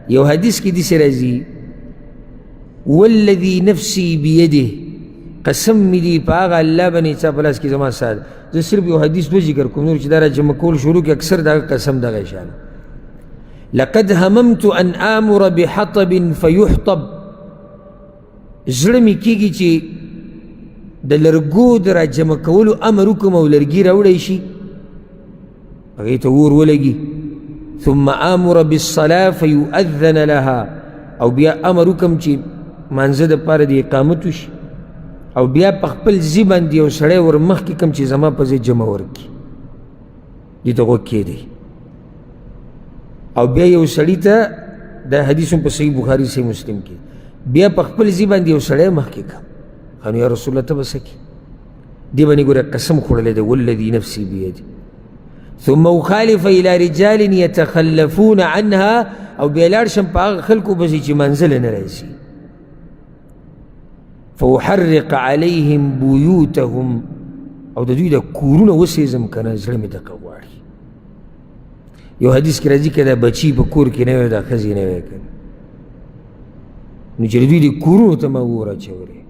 یو حدیث کې داسې راځي، والذي نفسي بيده، قسم مې دی په هغه الله باندې چا په لاس کې زما ساه ده. زه صرف یو حدیث دوه ذکر کوم، نور چې دا را جمع کول شروع کړي اکثر د هغه قسم دغه شان. لقد هممت ان آمر بحطب فيحطب، زړه مې کېږي چې د لرګو د راجمع کولو امر وکړم او لرګي راوړی شي، هغې ته اور ولګي. ثم آمر بالصلاة فيؤذن لها، او بیا امر وکړم چې مانځه دپاره د اقامت وشي، او بیا په خپل ځي باندې یو سړی ور مخکې کړم چې زما په ځای جمع ورکړي، دې ته غوږ کښېږدئ. او بیا یو سړي ته، دا حدیث هم په صحیح بخاري صحیح مسلم کې، بیا په خپل ځي باندې یو سړی مخکې کړم. نو یا رسول الله ته به څه کړې؟ دې باندې ګوره قسم خوړلی دی، والذي نفسي بيدي. ثم اخالف الى رجال يتخلفون عنها، او بیا لاړ شم په هغه خلکو پسې چې منزله نه راځي. فاحرق عليهم بيوتهم، او د دوی د کورونه وسېزم که نه زړه مې دقه غواړي. یو حدیث کې راځي که دا بچي په کور کې نه وی، دا ښځې نه وی که نه، نو چې د دوی د کورونو ته ما اور اچولی.